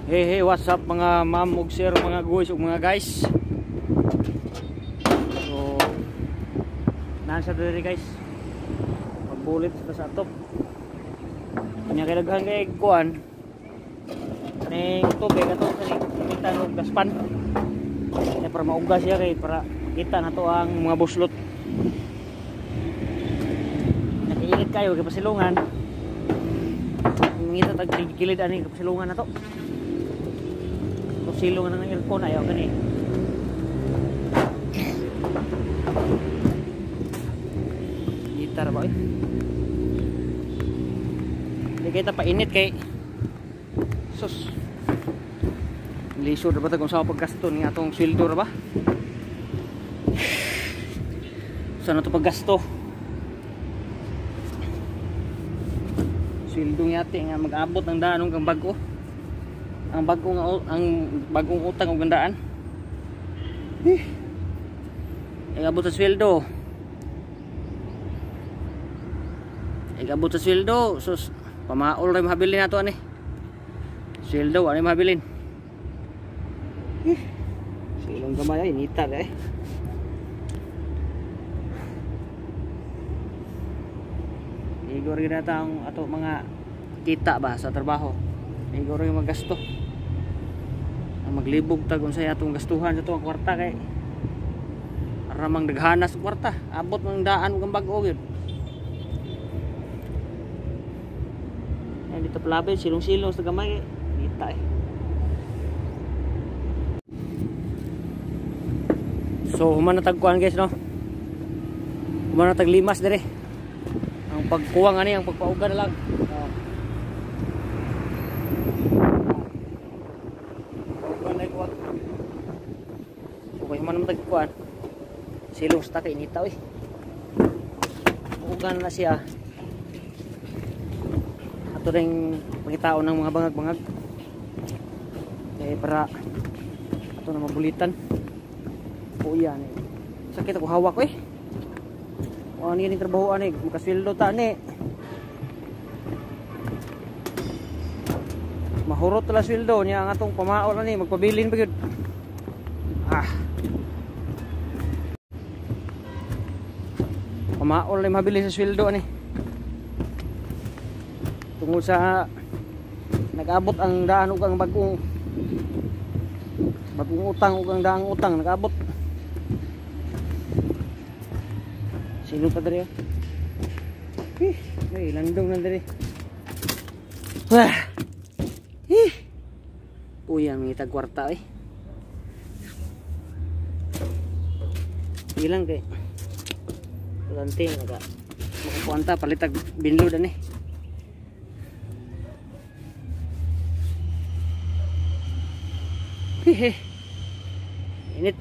Hey hey, what's up mga ma'am ug sir, mga guys ug mga guys. So naan sa diri guys. Pagbulit sa atop. Nya kay daghan kay kuan. Ning tubig ato kani gamitan og gaspan. Kaya para mauga siya kay para makita na to ang mga buslot. Nakiinit kayo kay pasilungan. Ngita tag gilid ani pasilungan na to. Silungan ng aircon ayaw gani. Gitar ba eh? Di kita painit kay sus. Lisod ra ba ta kung sa paggasto ni atong sweldo ra ba? Saan na to paggasto? Sweldo ni ate nga mag-abot ng daan kang bag-o. Ang bagong utang og gandaan. Eh. Igabot sa sweldo. Igabot sa sweldo, sus pamaol ra mahabilin nato ani. Sweldo ani mahabilin. Eh. Silong gamay ay nita eh. Igor gyud na ang ato mga kita ba sa trabaho. Igor yung magasto. Maglibog tag unsay atong gastuhan sa tuang kwarta kay aramang daghanas kwarta, abot mang daan ug ang bag-o gyud. Ay dito palabi silong-silong sa gamay kita eh. So human na tag kuan guys no. Human na tag limas dire. Ang pagkuwang ani ang pagpauga na lang. Oh. Okay man naman tagkuan. Silong sa kay initaw eh. Ugan na siya. Ato ring pangitaon ng mga bangag-bangag. Eh para ato na mabulitan. Puya ni. Sakit ako hawak eh. Ano ni trabaho ani, makasweldo ta ni. Mahurot la sweldo niya ang atong pamaol ani, magpabilin pa gyud. Ah. Pamaol na mabili sa sweldo ani. Tungod sa nag-abot ang daan ug ang bagong utang ug ang daang utang nag-abot. Sino pa diri? Eh, ay landong na diri. Wah. Eh. Uy, ang ngitag kwarta eh. Ilang kay lanting maka makakuanta palitag binlod ani. Hehe. Init.